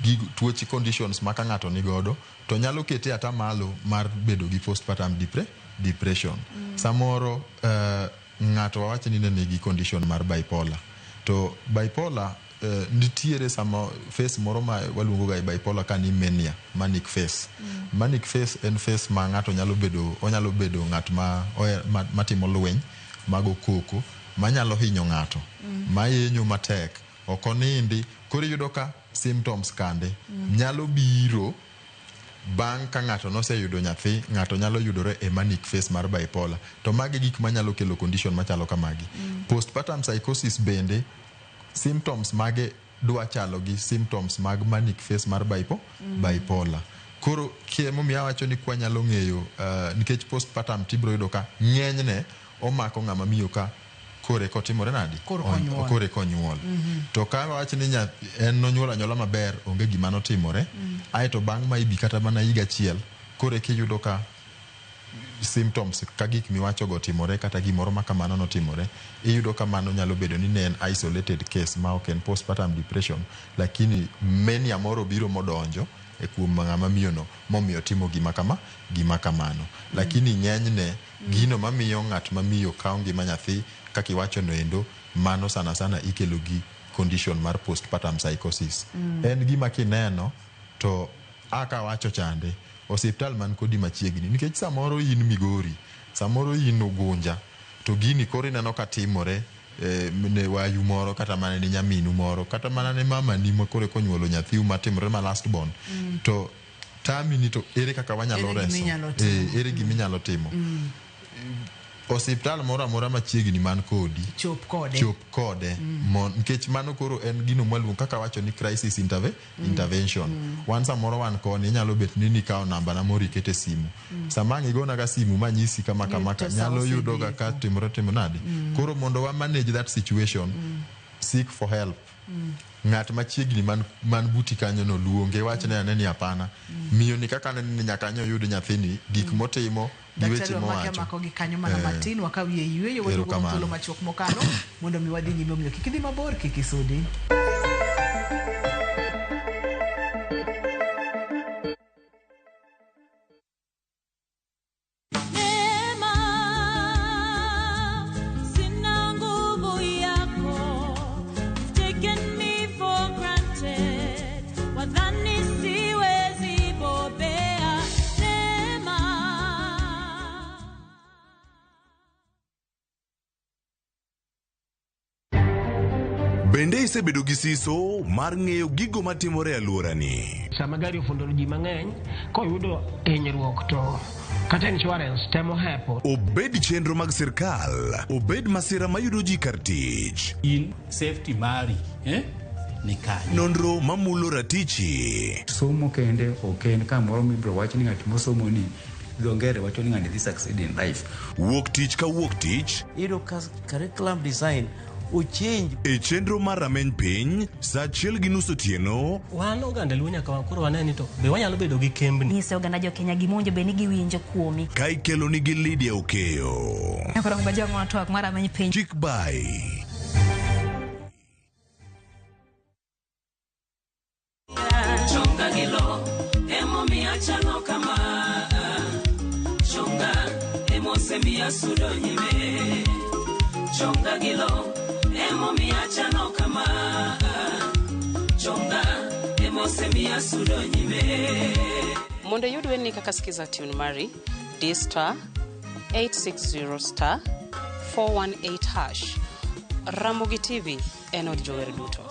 gig tuoche, conditions ma ka ng'ato ni godo to nyalo kete ata malo mar bedo gi postpartum depression. Samoro ng'ato wawach ni ne nigi condition mar bipolar, to bipolar nitiere sama phase moro ma waluongo ga e bipolar ka ni mania, manic phase. Manic phase en phase ma ng'ato nyalo bedo, onyalo bedo ng'at ma, matimo lweny mago koko manyalo hinyo ng'ato, mayenyo matek, ok onindi. Koro iyudo ka symptoms kande nyalo biro bang' ka ng'ato noseyudo nyathi. Ng'ato nyalo yudore e manic phase mar bipolar, to magi gik manyalo kelo condition machalo kamagi. Postpartum psychosis bende symptoms mage dwa chalo gi symptoms mag manic phase mar bipolar. Koro emomiyo awacho ni kwanyalo ng'eyo, nikech postpartum tibiro yudo ka ng'enyne omako ng'ama miyo ka kore kotimore nadi? Koro konyuol. Kore konyuol. To ka wawach ni en nonyuol anyuola maber, onge gima notimore, aeto bang' maybe kata mana higa achiel kore kiyudo ka symptoms ka gik miwachogo timore kata gimoro ma kamano notimore, iyudo ka mano nyalo bedo ni ne en isolated case ma ok en postpartum depression, lakini mania moro biro modonjo e kuom ng'ama miyo no momiyo timo gima kama, gima kamano. Lakini ng'enyne gino mamiyo ng'at mamiyo kawo ngima nyathi kaka iwacho no endo, mano sana sana ikelo gi condition mar postpartum psychosis. En gima kineno to aka wacho chande osiptal man kodi machiegni, nikech samoro in Migori, samoro in Ugunja, to gini koro ineno ka timore ne wayu moro, kata mana ne nyaminu moro, kata mana ne mamani ma koro eka onyuolo nyathiu matimore ma last born, to tami ni to ere kaka wanyalo Ere gima reso inyalo timo? Ere gima inyalo timo? Osiptal moro amora machiegni man kodi, chop kode. Chop kode. Nikech mano koro en gino mwaluongo kaka wacho ni crisis intervention. Wan samoro wan koni inyalo bet ni nikawo namba na moro ikete simu, sama ang' igona ga simu manyisi kama kama ka To sa nyalo yudo ga osedeko. ka timore timo nadi. Koro mondo wa manage that situation, seek for help. Ng'at machiegni man buti kanyo no, luonge, wachne ane ni hapana, miyo ni kaka aneno ni nyaka nyo yud nyathini, gik motimo gi weche Daktari, wamake mowacho. amako gi kanyo mana matin, wakaw yie yweyo, waduogo Erokamano. thuolo machuok mokalo mondo mi wadhi nyime. Omiyo kik idhi mabor, kik isudi. Neema, sina nguvu yako. You've taken me for granted. Wadhani siwezi bobea. Neema. Bende isebedo gi siso mar ng'eyo gigo matimore e alworani? Sama gari ofundo ji mang'eny koyudo hinyruok to kata insurance temo hepo. Obed chenro mag sirkal, obed masira mayudo ji kar tich, in safety mari ni kanye? Nonro mamulo ratichi, Somo kende ok en kamoro mibiro wach ni ng'at mosomo ni dho ngere wacho ni ng'ani dhi succeed in life. Wuok tich ka wuok tich. Iyudo ka curriculum design ochange. E chenro mar rameny piny sa 1:30 otieno. Wan oganda Luo nyaka koro wane ni to be wanyalo bedo gi kembni. Nyiso oganda jo Kenya gima bed ni giwinjo kuomi. Ka ikelo nigi Lydia Okeyo. Koro ng'o twak mar rameny piny. Chik bai. Chonga gi lo, emomiyo achalo kama. Chonga Emosemiya sudo nyime. Chonga gi lo emomiya chano kama. Chonga emosemiya sudo nyime. Mondo iyud wendni kaka Skiza tune mari, di star 860 star 418 hash. Ramogi TV en od jower duto.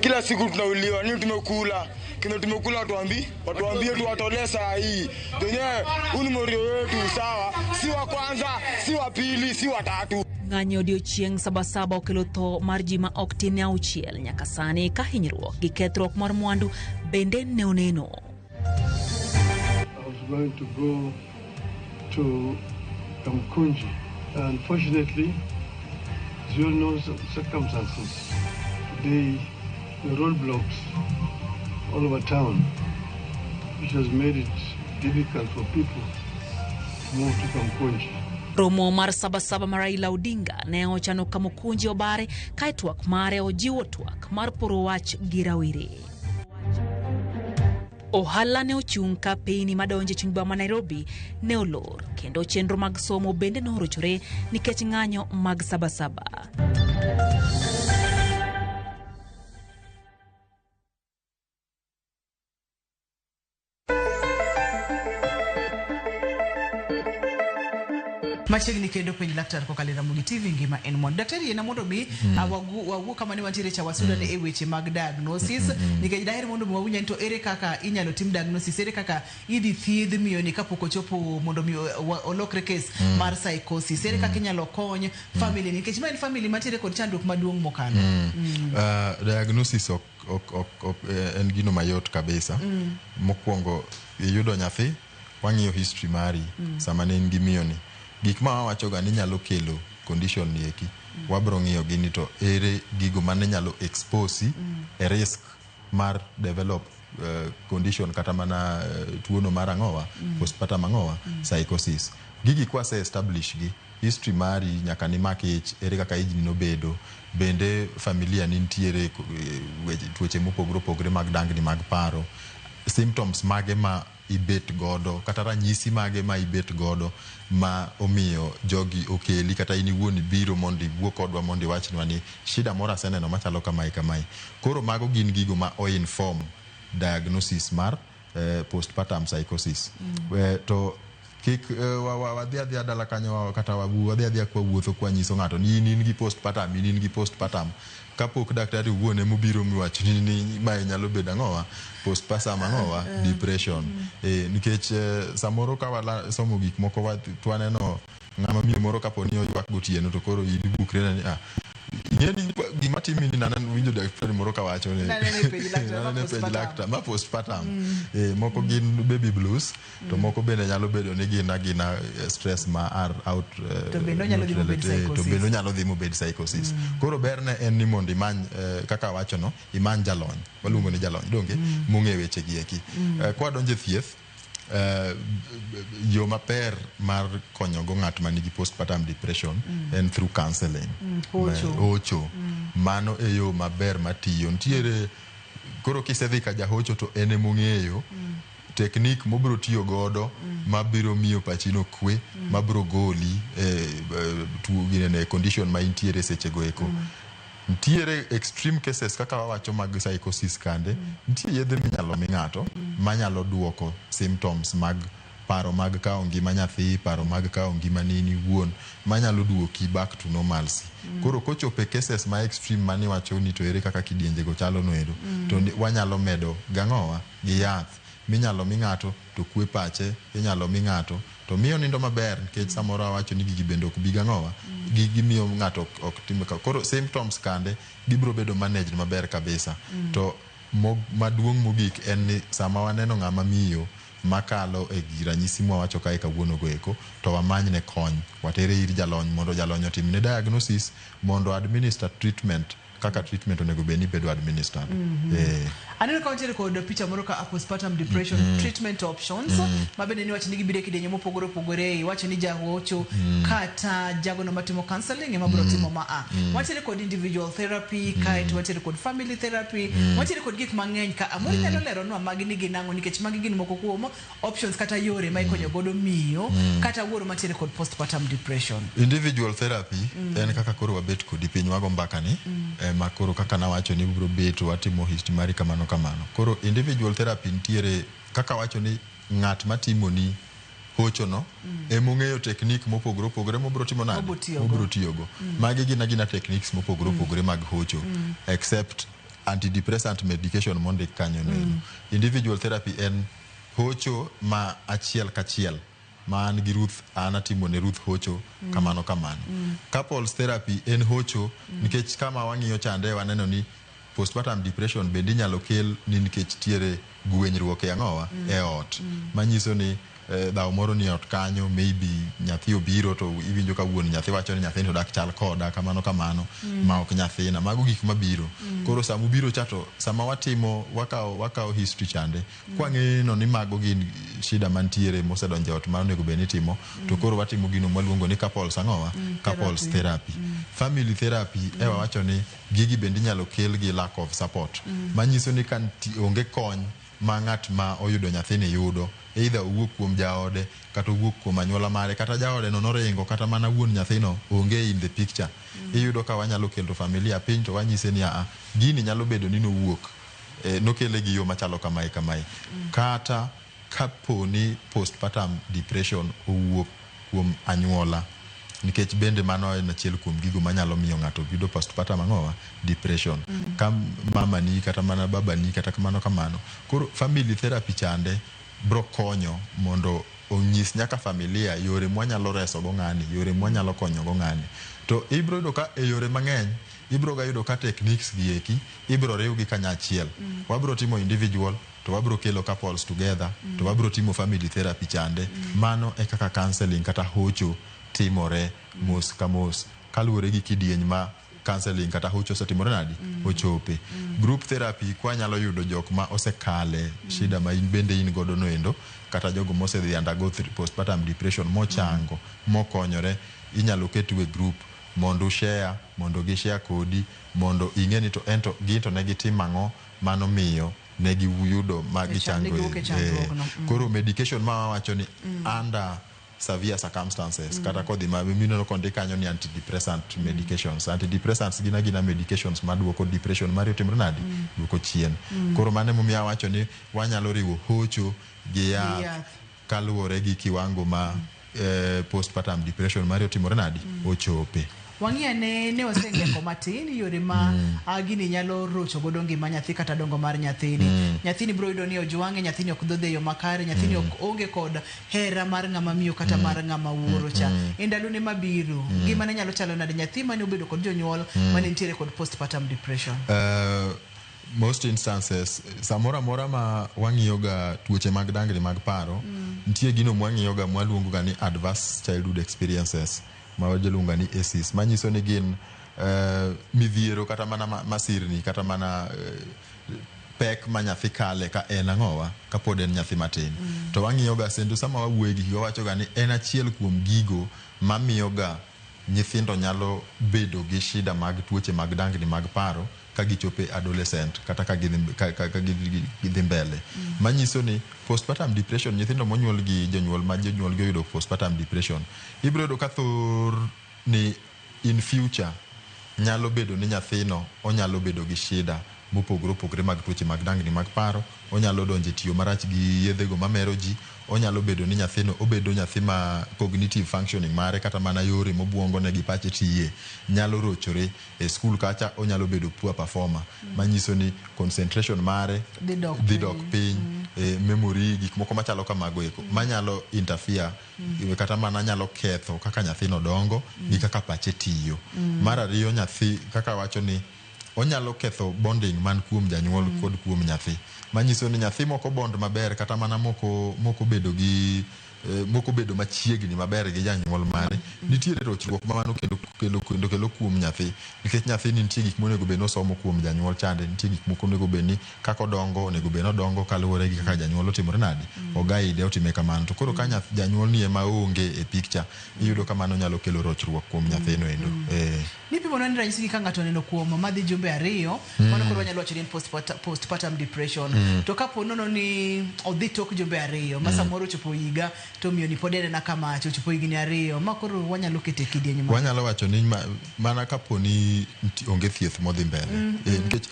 Kila siku tunauliwa, nini tumekula? Kile tumekula watuambie tuwatolee saa hii. Wenyewe huu ni morio wetu, sawa? Si wa kwanza, si wa pili, si wa tatu. Ng'anyo odiochieng' Sabasaba okelo tho mar ji ma ok tin ne auchiel nyaka sani ka hinyruok gi kethruok mar mwandu bende ne oneno. I was going to go to Kamkunji. Unfortunately, as you all know, circumstances, today the roadblocks all over town, which has made it difficult for people to move to Kamkunji. Romo mar Sabasaba mar Raila Odinga ne ochano Kamukunji obare kae twak mare ojiwo twak mar poro wach gi rawere. Ohala ne ochung' ka peyni madonjo e chuny boma ma Nairobi ne olor kendo chenro mag somo bende ne orochore nikech ng'anyo mag Sabasaba. Machiegni kendo penj laktar kokalo e Ramogi TV ngima en mwandu. Daktari yena mondo mi wawuo kama ne wantiere cha wasuda ne e weche mag diagnosis nikech daher mondo mi wawinj ni to ere kaka inyalo tim diagnosis, ere kaka idhi thiedh miyo ni kapok ochopo mondo mi olokre case mar psychosis, ere kaka inyalo kony family nikech ma en family mantiere kod chandruok maduong' mokalo. Diagnosis ok en gino mayot kabisa. Mokwongo iyudo nyathi, wang'iyo history mari sama ne in gi miyo ni. Gik ma wawacho ga ni nyalo kelo condition ni eki, wabro ng'iyo gi ni to ere gigo mane nyalo expose e risk mar develop condition kata mana tuono mar ang'owa, postpartum ang'owa, psychosis. Gigi kwase establish gi, history mari nyaka ni mak ich, ere kaka ijni nobedo, bende familia ni nitiere tuoche mopogore opogore mag dangni mag paro, symptoms mage ma ibet godo kata ranyisi mage ma ibet godo ma omiyo jogi okeli kata in iwuon ibiro mondo iwuo kodwa mondo iwachnwa ni shida moro aseneno machalo kamae kamae. Koro mago gin gigo ma o-inform diagnosis mar postpartum psychosis. To kik wadhi adhiya dala kanyo kata wadhi adhiya kwa wuotho kwa nyiso ng'ato ni in gi postpartum, in gi postpartum. Kapok daktari owuon emobiro miwacho ni mae nyalo bedo ang'owa, postpartum ang'owa, depression. Nikech samoro ka wasomo gik moko to waneno ng'ama miyo moro kapo ni oywak gotieno to koro in ibukri ni ing'eni gima timi ni naneno winjo daktari moro kawacho ni Naneno e page laktar ma naneno e page postpartum. laktar ma postpartum. Moko gin baby blues to moko bende nyalo bedo ni gin agina stress ma are out To bende onyalo dhi mobed to psychosis. bende onyalo dhi mobed psychosis. Koro berne en ni mondo imany kaka awachono, imany jalony, waluongo ni jalony donge, mong'e weche gi eki. Kwadonjo e thieth, yo maber mar konyogo ng'at manigi postpartum depression en through counseling. Hocho. Hocho. Mano e yo maber matiyo. Nitiere koro kisedhi ka jahocho to en emong'eyo technique mobiro tiyo godo mabiro miyo pachino kwe, mabiro goli e tuo ginene condition ma intiere seche go eko. Nitiere extreme cases kaka wawacho mag psychosis kande, nitie yedhe minyalo mi ng'ato manyalo duoko symptoms mag paro mag kawo ngima nyathi, paro mag kawo ngima ni in iwuon, manyalo duoki back to normalcy. Koro kochopo e cases ma extreme maniwacho ni to ere kaka kidienje go chalo noero, to wanyalo medo gang'owa gi yath minyalo mi ng'ato to kwe pache, inyalo mi ng'ato to miyo nindo maber nikech samoro awacho ni gigi bende ok bi gang'owa, gigi miyo ng'ato ok tim ka. Koro symptoms kande gibiro bedo managed maber kabisa. To maduong' mogik en ni sama waneno ng'ama miyo makalo e gi ranyisi mwawacho kae kawuono go eko, to wamanyne kony, watere ir jalony mondo jalony otimne diagnosis mondo administer treatment kaka treatment onego bed ni bedo administered. Aneno ka wantiere kod picha moro ka, postpartum depression treatment options, ma bende niwacho ni gibiro e kidienje mopogore opogore. Iwacho ni jahocho kata jagono matimo counseling ema biro timo ma a. Wantiere kod individual therapy, kaeto wantiere kod family therapy, wantiere kod gik mang'eny ka. Amoro inyalo leronwa magi ni gin ang'o, nikech magi gin moko kuom options kata yore ma ikonyo godo miyo kata wuoro mantiere kod postpartum depression. Individual therapy en kaka koro wabet kodi piny, wago mbaka ni ma koro kaka nawacho ni biro bet watimo history mari kamano kamano. Koro individual therapy nitiere kaka wacho ni ng'at matimoni hochono emong'eyo technique mopogore opogore mobiro timo nade. Mobiro tiyogo. Mobiro tiyogo. Magi gin agina techniques mopogore opogore mag hocho, except antidepressant medication mondik kanyo no. Individual therapy en hocho ma achiel kachiel ma an gi Ruth, an atimo ne Ruth hocho kamano kamano. Couples therapy en hocho nikech kama wang'iyo chande waneno ni postpartum depression bende inyalo kel ni nikech tiere gwenyruok e ang'owa e ot, manyiso ni dhaw moro ni e ot kanyo, maybe nyathi obiro to iwinjo ka wuon nyathi wacho ni nyathini to dak chal koda kamano kamano ma ok nyathina. Mago gik mabiro. Koro sama ubiro cha to sama watimo wakawo history chande kwang'eno ni mago gin shida mantiere mosedonjo e ot ma onego bed ni itimo, to koro watimo gino mwaluongo ni couples ang'owa, couples therapy. Family therapy e wawacho ni gigi bende inyalo kel gi lack of support, manyiso ni ka onge kony ma ng'at ma oyudo nyathini yudo, either owuok kuom jaode kata owuok kuom anyuola mare, kata jaode no noringo, kata mana wuon nyathino onge in the picture, iyudo ka wanyalo kelo familia piny to wanyise ni aa, gini nyalo bedo ni nowuok nokele gi yo machalo kamae kamae. Kata kapo ni postpartum depression owuok kuom anyuola, nikech bende mano en achiel kuom gigo manyalo miyo ng'ato yudo postpartum ang'owa depression, ka mamani kata mana babani kata kamano kamano. Koro family therapy chande bro konyo mondo onyis nyaka familia yore mwanyalo reso go ng'ani, yore mwanyalo konyo go ng'ani. To ibro yudo ka e yore mang'eny ibro ga yudo ka techniques gi eki ibro riw gi kanyachiel. Wabro timo individual to wabro kelo couples together to wabro timo family therapy chande. Mano e kaka counseling kata hocho timore mos ka mos kaluwore gi kidieny ma counseling kata hocho osetimore nadi ochope. Group therapy kwanyalo yudo jok ma osekale shida ma in bende in godo noendo, kata jogo mosedhi undergo postpartum depression mochango mokonyore, inyalo ketu e group mondo ushare, mondo gishare kodi, mondo ing'e ni to ento gin to ne gitimo ang'o mano miyo ne giyudo ma gichango. Ne giwuok e chandruogno. Koro medication ma wawacho ni under severe circumstances, kata kodhi ma mineno kondik kanyo ni antidepressant medications. Antidepressants gin agina medications maduoko depression mari otimre nadi, duoko chien. Koro mano emomiyo awacho ni wanyalo riwo hocho gi yath yath. Kaluwore gi kiwango ma postpartum depression mari otimore nadi ochope. Wang'i ane ne wasengeko matin yore ma gini nyalo rocho godo ngima nyathi kata dongo mar nyathini. Nyathini biro yudo ni ojwang'e, nyathini ok dhodhe e yo makare, nyathini ok onge kod hera mar ng'ama miyo kata mar ng'ama wuoro cha. E ndalone mabiro, ngimane nyalo chalo nade, nyathi mane obedo kod jonyuol mane nitiere kod postpartum depression? Most instances, samoro amora ma wang'iyo ga tuoche mag dangni mag paro, nitie gino mwang'iyo ga mwaluongo ga ni adverse childhood experiences, ma wajaluongo ni ACEs, manyiso ni gin midhiero kata mana masirni kata mana pek ma nyathi kale ka en ang'owa kapod en nyathi matin. To wang'iyo ga sendo sama wawuoye gi wawacho ga ni en achiel kuom gigo mamiyo ga nyithindo nyalo bedo gi shida mag tuoche mag dangni mag paro ka gichopo e adolescent kata ka gidhi ka gidhi mbele. Manyiso ni postpartum depression, nyithindo monyuol gi jonyuol ma jonyuol gi oyudo postpartum depression, ibiro yudo ka thor ni in future nyalo bedo ni nyathino onyalo bedo gi shida mopogore opogore mag tuoche mag dangni mag paro, onyalo donjo e tiyo marach gi yedhego mamero ji, onyalo bedo ni nyathino obedo nyathi ma cognitive functioning mare kata mana yore mobuongo ne gi pache tiye nyalo rochore. E skul kacha onyalo bedo poor performer, manyiso ni concentration mare dhi dok dhi dok piny. piny, memory, gik moko machalo kamago eko manyalo interfere kata mana nyalo ketho kaka nyathino dongo gi kaka pache tiyo. Mar ariyo, nyathi kaka wacho ni onyalo ketho bonding man kuom janyuol kod kuom nyathi, manyiso ni nyathi moko bond maber kata mana moko bedo gi mokobedo machiegni maber gi janyuol mare, nitiere rochruok ma mano kendo kelo kendo kelo kuom nyathi, nikech nyathi ni nitie gik monego bed ni osomo kuom janyuol chande, nitie gik moko onego bed ni kaka odongo onego bed ni odongo kaluwore gi kaka janyuol otimore nade, ogaide otime kamano. To koro ka janyuol ni ema onge e picture, iyudo ka mano nyalo kelo rochruok kuom nyathino endo. Nipimo ni ranyisi gi ka ng'ato oneno kuom madhi jumbe 2, mano koro wanyalo wacho ni en postpartum depression. To kapo nono ni odhi tok jumbe 2, ma samoro ochopo higa to miyo ni pod en ena kamacha, ochopo higni 2, ma koro wanyalo kete kidieny ma. Wanyalo wacho ni mana kapo ni onge thieth modhi mbele. Nikech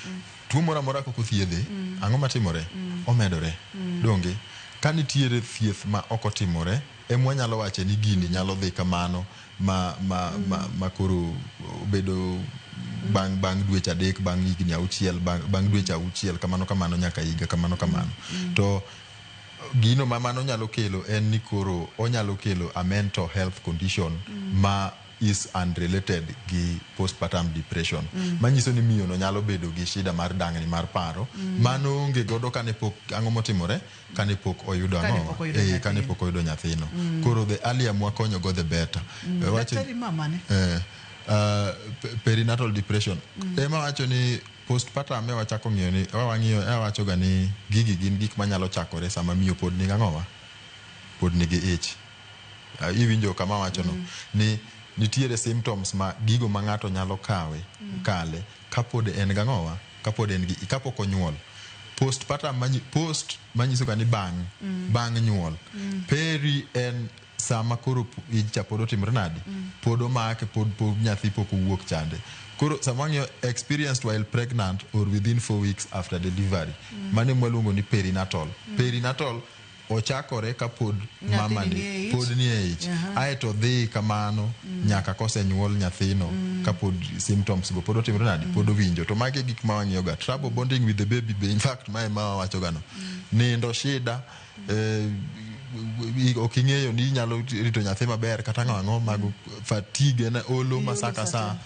tuo moro amora kok othiedhe, ang'o matimore? Omedore. Donge? Ka nitiere thieth ma ok otimore, ema wanyalo wacho ni gini nyalo dhi kamano ma koro obedo bang' dweche 3, bang' higni 6, bang' dweche 6, kamano kamano nyaka higa, kamano kamano. To gino ma mano nyalo kelo en ni koro onyalo kelo a mental health condition ma is unrelated gi postpartum depression. Manyiso ni miyo no nyalo bedo gi shida mar dangni mar paro. Mano onge godo kane pok ang'o motimore, kane pok oyudo ang'o, kane pok oyudo nyathino. Koro the earlier mwakonyo go the better. Daktari mama ne? Perinatal depression. Ema wacho ni postpartum e wachako ng'iyo ni wang'iyo e wacho ga ni gigi gin gik manyalo chakore sama miyo pod nigi ang'owa, pod nigi ich. Iwinjo kama wacho no ni nitiere symptoms ma gigo ma ng'ato nyalo kawe kale kapod en gang'owa, kapod en gi kapok onyuol. Postpartum post manyiso ga ni bang' bang' nyuol. Peri en sama koro ich cha pod otimore nade, pod omake, pod nyathi pok owuok chande. Koro sama wang'iyo experienced while pregnant or within 4 weeks after delivery, mano ema ni perinatal. Perinatal ochakore kapod mama ni pod ni e ich, aeto dhi kamano nyaka kosenyuol nyathino, kapod symptoms go pod otimore nade, pod owinjo. To magi gik ma wang'iyo ga, trouble bonding with the baby be in fact mae ma wawacho ga no, nindo shida, ok ing'eyo ni inyalo rito nyathi maber kata ang'o mago, fatigue en olo ma sa ka sa,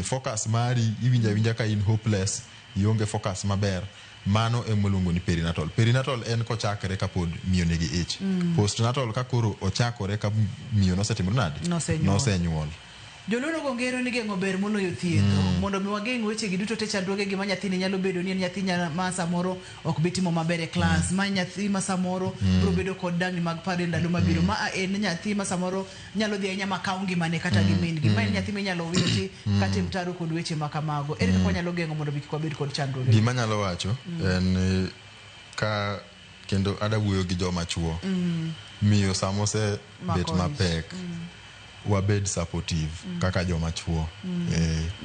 focus mari iwinjo awinja ka in hopeless, ionge focus maber. Mano ema iluongo ni perinatal. Perinatal en kochakore kapod miyo nigi ich. Postnatal ka koro ochakore ka miyo nosetimore nade, nosenyuol. Joluo go ngero ni geng'o ber moloyo thiedho. Mondo mi wageng' weche gi duto te chandruoge gi ma nyathini nyalo bedo ni en nyathi ma samoro ok bi timo maber e klas, ma nyathi ma samoro biro bedo kod dangni mag paro e ndalo mabiro, ma en nyathi ma samoro nyalo dhi ahinya ma kaw ngimane kata gi min gi, ma en nyathi minyalo witi kata e mtaro kod weche ma kamago. Ere kaka wanyalo geng'o mondo mi kik wabed kod chandruoge? Gima anyalo wacho en ka kendo ada wuoyo gi joma chuo, miyo sama osebet mapek, wabed supportive kaka joma chuo.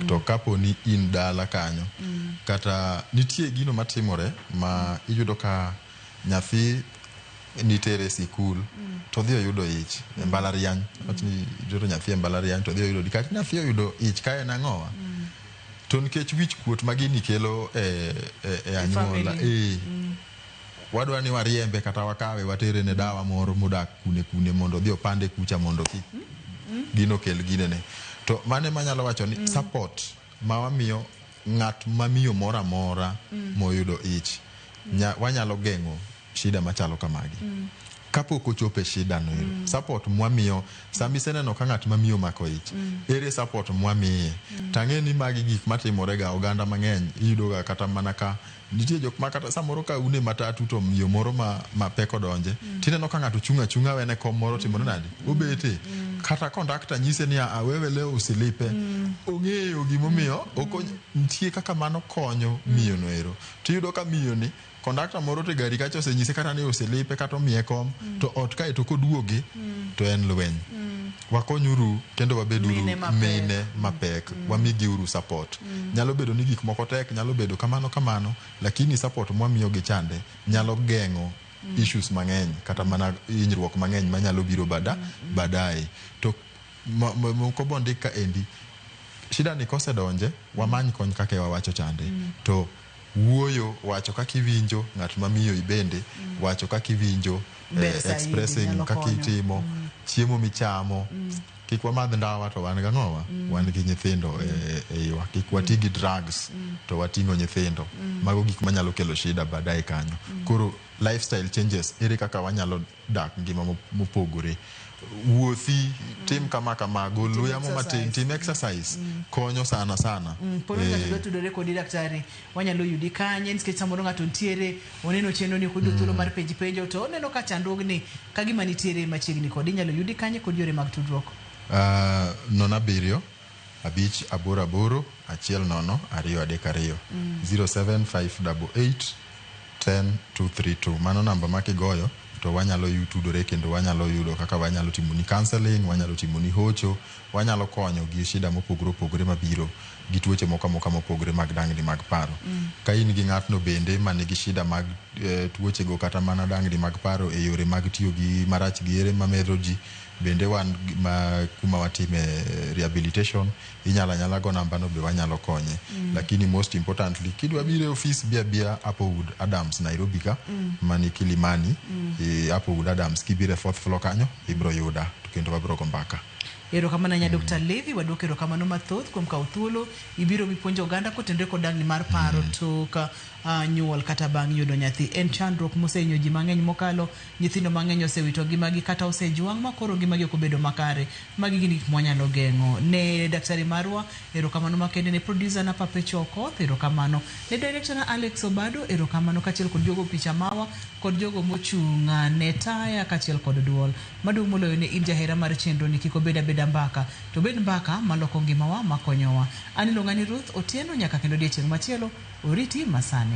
To kapo ni in dala kanyo, kata nitie gino matimore ma iyudo ka nyathi nitere sikul to odhi oyudo ich e mbalariany, wachni itero nyathi e mbalariany to odhi oyudo, kata nyathi oyudo ich ka en ang'owa, to nikech wich kuot ma gini kelo e anyuola, wadwa ni wariembe kata wakawe watere ne dawa moro modak kune kune mondo odhi opande kucha mondo kik gino kel ginene. To mane manyalo wacho ni support ma wamiyo ng'at mamiyo moro amora moyudo ich, wanyalo geng'o shida machalo kamagi. Kapok ochopo e shida no ero, support mwamiyo sama iseneno ka ng'at mamiyo mako ich, ere support mwamiye? Tang'e ni magi gik matimore ga oganda mang'eny, iyudo ga kata mana ka nitie jok ma kata samoro ka une matatu to miyo moro ma pek odonje, tineno ka ng'ato chung' achung'a wene kom moro timore nade, obete. Kata kondakta nyise ni a wewe leo usilipe, ong'eyo gimomiyo nitie kaka mano konyo miyo no ero. Tiyudo ka miyo ni kondakta moro te gari kacha osenyise kata ni osilipe kata omiye kom, to ot kae to koduogi to en lweny. Wakonyuru kendo wabeduru mine mapek, wamigiuru support. Nyalo bedo ni gik moko tek, nyalo bedo kamano kamano, lakini support mwamiyo gi chande nyalo geng'o issues mang'eny kata mana hinyruok mang'eny manyalo biro baadaye. To moko bondik ka endi, shida ni kosedonje, wamany kony kaka wawacho chande. To wuoyo, wacho kaka iwinjo, ng'at mamiyo ibende, wacho kaka iwinjo, expressing kaka itimo, chiemo michamo, Kik wamadh ndawa to wan gang'owa, wan gi nyithindo e iwa. Kik wati gi drugs to wating'o nyithindo. Mago gik manyalo kelo shida baadaye kanyo. Koro lifestyle changes, ere kaka wanyalo dak ngima mopogore? Wuothi, tim kama kama, gol Tim yamo matin, exercise. tim exercise. Konyo sana sana. Pod ng'ato dwa tudore kodi, daktari, wanyalo yudi kanye? Nikech samoro ng'ato nitiere oneno chenro ni ok oyudo thuolo mar penji penjo, to oneno ka chandruogni ka gima nitiere machiegni kodi, inyalo yudi kanye kod yore mag tudruok? 07 588 10 232. 07588 10 232. Mano namba ma kigoyo to wanyalo tudore kendo wanyalo yudo kaka wanyalo timoni counseling, wanyalo timoni hocho, wanyalo konyo gi shida mopogore opogore mabiro gi tuoche moko amoka mopogore mag dangni mag paro. Ka in gi ng'atno bende manigi shida mag tuochego kata mana dangni mag paro e yore mag tiyo gi marach gi yedhe mamero ji, bende wan ma kuma watime rehabilitation, inyalo anyala go namba no be wanyalo konye. Lakini most importantly, kidwa biro e ofis, bi abia Applewood Adams, Nairobi ka, mani Kilimani. E Applewood Adams, kibiro e fourth floor kanyo ibro yuda to kendo wabro go mbaka. Erokamano ahinya, Dr. Levi. Waduoko erokamano mathoth kuom kawo thuolo ibiro mipuonjo oganda kotenore kod dangni mar paro tok nyuol kata bang' yudo nyathi. En chandruok mosehinyo ji mang'eny mokalo, nyithindo mang'eny osewito ngimagi kata osejwang' ma koro ngimagi ok obedo makare. Magi gin gik mwanyalo geng'o. Ne daktari marwa, erokamano makende. Ne producer na Papecho Okoth, erokamano. Ne director na Alex Obado, erokamano, kaachiel kod jogo picha mawa kod jogo mochung' ne taya kaachiel kod duol. Maduong' moloyo, ne in jahera mar chenro ni, kik obed abeda mbaka, to obed mbaka maloko ngimawa, makonyowa. An iluonga ni Ruth Otieno, nyaka kendo odiechieng' machielo, oriti masani.